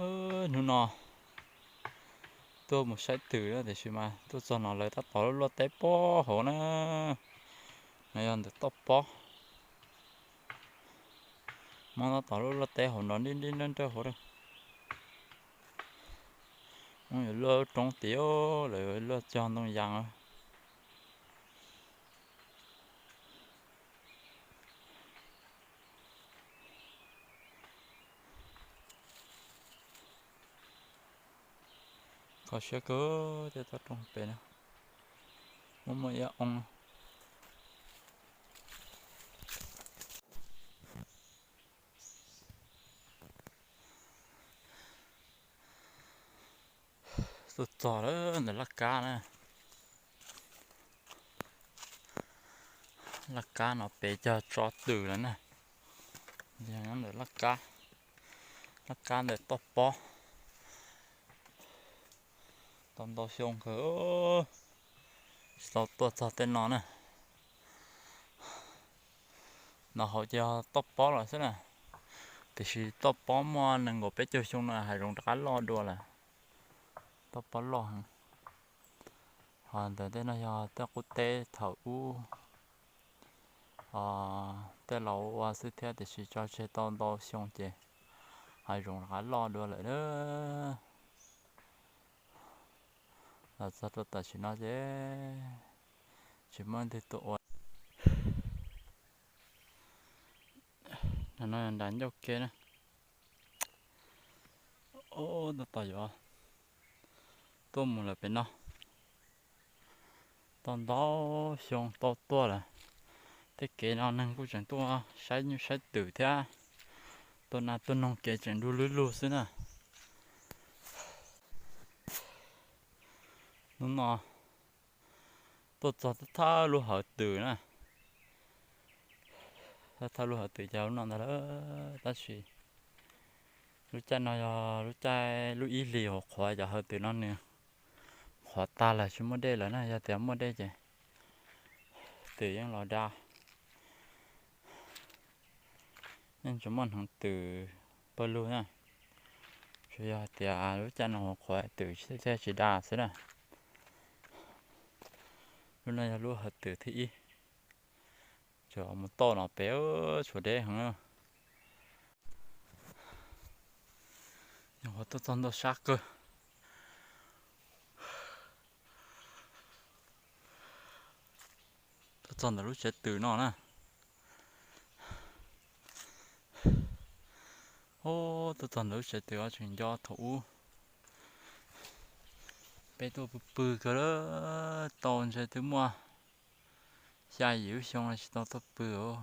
Hnub no tuaj mus saib twm na, tiam sis mas tuaj txog no lawv tab tom luaj teb pob hauv na. No yog ntawm toj pob, Hmoob tab tom luaj teb hauv no nrib nrib nrab nrab hauv. Hmoob yuav luaj roob tid, lawv luaj cog ntoo yas. Kho siab kawg, tej toj roob pem no muaj muaj ib oo. Tuaj txog lawm ntawm laj kab na. Laj kab no pem cog tso twm lawm na. Yog nyob ntawm laj kab, laj kab ntawm toj pob. Tau ntau xyoo kawg tsis tau tuaj txog tej no na. No hauv ces yog toj pob lawm xwb na, tiam sis toj pob muaj nees nkaum peb caug xyoo no hav zoov rov qab loj dua lawm. Toj pob loj heev. Ho ntawm tej no yog tej qub teb thaum ub tej laus ua xwb thiab, tiam sis tso tseg tau ntau xyoo ces hav zoov rov qab loj dua lawm. Los txog rau tam sim no ces tsis muaj leej twg tuaj ua. No nram ncauj ke na. Tab tom yuav tuaj mus lawm pem no. Tau ntau xyoo tau tuaj lawm. Tej kev no neeg kuj tseem tuaj saib nyuj saib twm thiab, tua nas tua noog kev tseem du lug lug xwb na. Hnub no tuaj txog thawj lub hawv twm na. Thawj lub hawv twm ces lub no ntag lawm, tab sis lub caij no yog lub caij lub ib hlis hauv qhuav cov hawv twm no nws qhuav tag lawm tsis muaj dej lawm na, yog tias muaj dej ces twm yeej los da. Yeej tsis muaj hneev twm pawg lug na, tsuas yog hais tias lub caij no hauv qhuav twm thiaj tsis da xwb na. Lub no yog lub hawv twm thib ib, tsuas mus toj no pem tshuav deb heev. Nyuam qhuav tuaj txog ntawm sab kawg, tuaj txog ntawm lub tsev twm no na. Tuaj txog ntawm lub tsev twm tseem nco thaum ub peb tuaj pw pw kawg, tau ntshe twb muaj xya yim lub xyoo tsis tau tuaj pw os.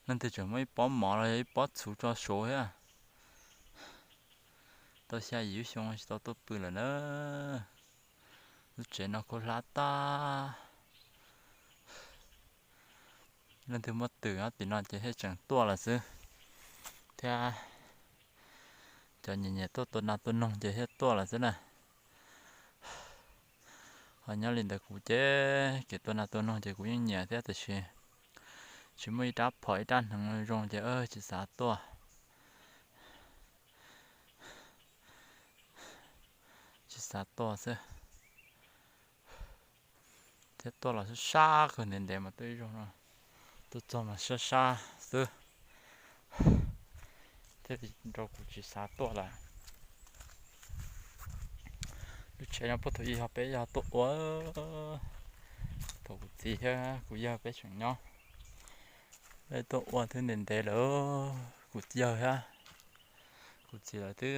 Leej twg tseem muab ib pob mov los yog ib pob txhuv tso suav thiab. Tau xya yim lub xyoo tsis tau tuaj pw lawm na. Lub tsev no khuv hlab tag. Leej twg muaj twm nyob tim no ces thiaj tseem tuaj lawm xwb, thiab cov nyiam nyiam tuaj tua nas tua noog ces thiaj tuaj lawm xwb na. Ho nyob li ntawd kuv ces kev tua nas tua noog ces kuv yeej nyiam thiab, tiam sis tsis muaj ib rab phom ib rab hneev zoo ces tsis xav tuaj. Tsis xav tuaj xwb, thiab tuaj los sab sab kawg, ntev ntev mas tuaj ib zaug no, tuaj txog mas sab sab xwb, thiaj li rau kuv tsis xav tuaj lawm. Lub tsev no puag thaum ub yog peb yog tuaj ua, thaum kuv txiv thiab kuv yawg peb tseem nyob, peb tuaj ua twb ntev ntev lawm. Kuv yawg thiab kuv txiv lawv twb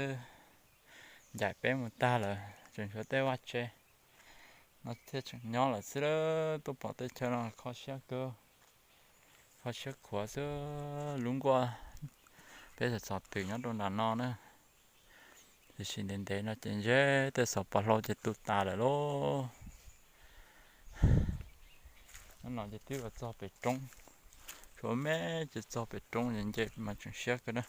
ncaim peb mus tag lawm, tseem tshuav tej vaj tse no thiaj tseem nyob lawm xwb. Tuaj pom tej chaw no kho siab kawg, kho siab khuav xwb. Lub nkuaj peb txhom twm nyob rau nram no na, tiam sis ntev ntev no ces ntshe tej xov pos hlau ces tu tas lawm lauj. Nyob no ces twb los txog pem roob, tshuav me ces txog pem roob ces nce mas tseem siab kawg na.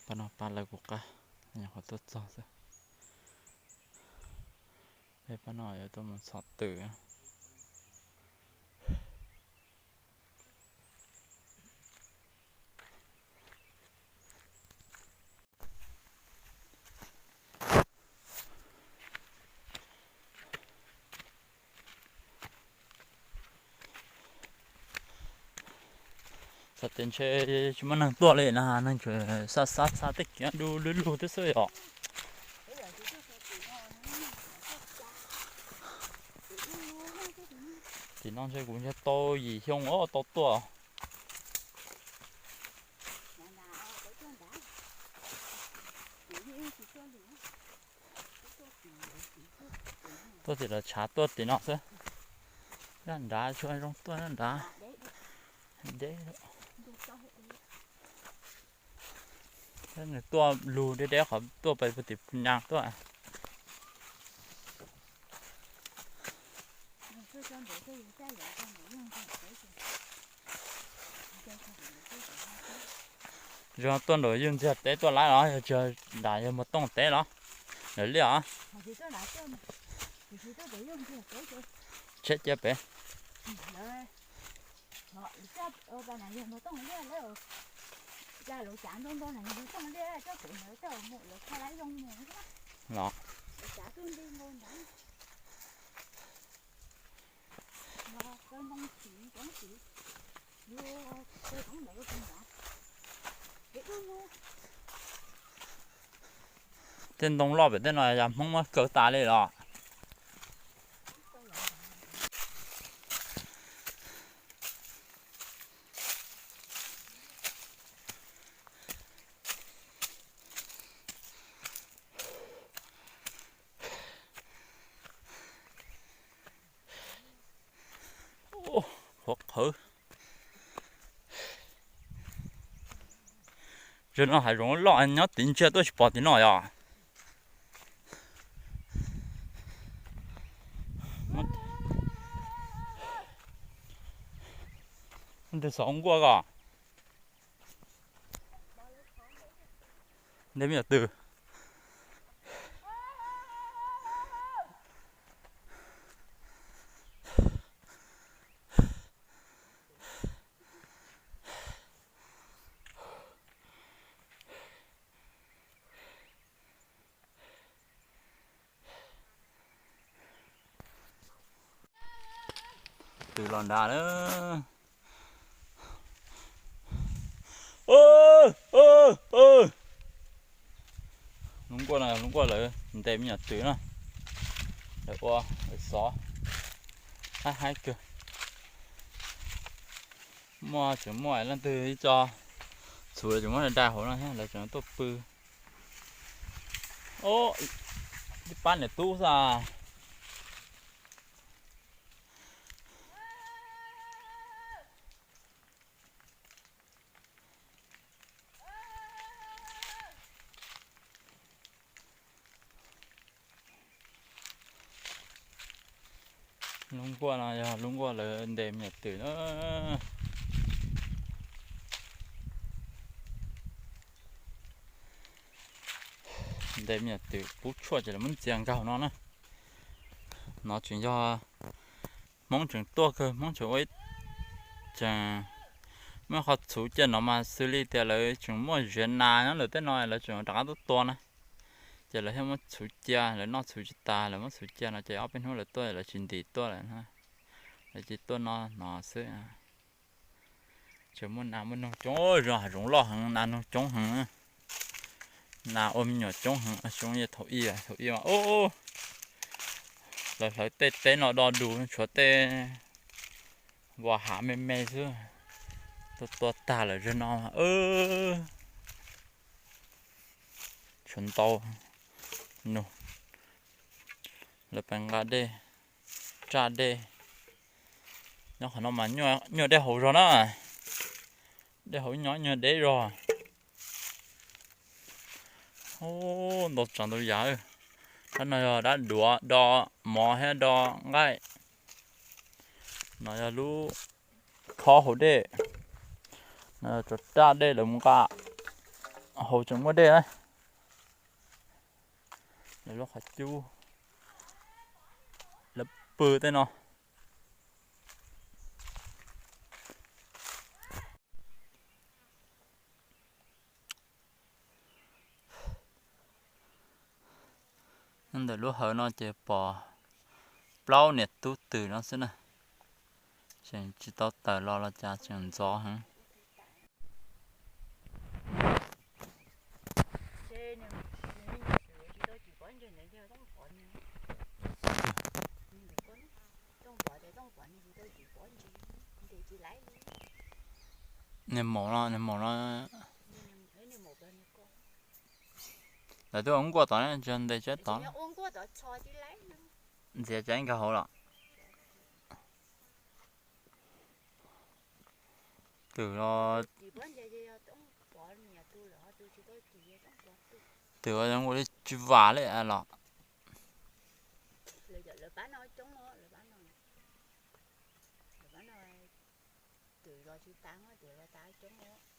Pab no pab lawv kuv qab, nyuam qhuav tuaj txog xwb. Pab no yuav tuaj mus txhom twm. Xav tias ntshe tsis muaj neeg tuaj li na, neeg tsuas xa xa xa tej kev du lug lug thiab xwb yom. Tim no ntshe kuv ntshe tau yim xyoo os tau tuaj. Tuaj tim los tshav tuaj tim no xwb. Nrad nrad tsuas zoo tuaj nrad. Deb. Nws tuaj lug deb deb qhov tuaj pais puag tim nyas tuaj. Zoo tuaj nraum ywg ntxiag teb tuaj laib los yog tsis nram yawg Muas Tooj teb los? Lawv liaj os. Tsheb cia pem. Los. Tej ntoo loj pem tej no yog Hmoob muab kaw tas li los? Qhuav qhawv. Zaum no hav zoov loj nyob tid ntsiag tuaj tsis pom tim no yom. Tus xov nkuaj ko. Nte me nyuam twm. Twm los nrad na. Lub nkuaj no lub nkuaj lawv ntes me nyuam twm na. Lawv ua lawv xov haib haib kawg. Muaj tseem muaj leej twg ib co txhuv lawv tseem muab dai hauv no thiab lawv tseem tuaj pw. Ib pab niam tub xwb. Lub nkuaj no yog lub nkuaj lawv ntes me nyuam twm na. Ntes me nyuam twm pub tshuaj ces lawv muab ntxias nkaug no na. No tseem yog Hmoob tseem tuaj kawg, Hmoob tseem ua, tseem muaj qhov txhuv cia no mas xws li tias lawv tseem muaj ziav nas nyob ntawm tej no lawv tseem rov qab tuaj tua na. Ces lawv thiaj muab txhuv cia, lawv noj txhuv tsis tas lawv muab txhuv cia no ces ob peb hnub lawv tuaj lawv tsis ntim tuaj lawm, lawv cia tuaj no no xwb. Tseem muaj nas muaj noog coob, zoo hav zoov loj heev, nas noog coob heev. Nas ua me nyuam coob heev, zoo li thaum ub, thaum ub mas lawv hlawv tej teb no do dus tshuav tej vas hav me me xwb, tua tua tag lawm. Zaum no tshuav ntau nug, lawv pais nqa dej, raj dej. Nyob qhov no mas nyuaj dej haus zog na, dej haus nyob nyuaj deb zog. Ntau tsav ntau yam. Dab no yog dab duav do mov thiab do nqaij. No yog lub khob haus dej, no yog raj dej lawv mus nqa haus tseem muaj dej na. Lawv lub qhov cub. pw tej no. Nyob ntawm lub hawv no ces pom plaub niam tub twm no xwb na. Tseem tsis tau tawm los los cas tseem ntxov heev. Niag maum no, niag maum no, lawv twb ua nkuaj tod, ntshe ntes tseb tod. Ntxias tsab nkag hauv los. Twm los, twm ua zoo ua li tsis vam li los. Twm los tsis tas, twm los tas coob.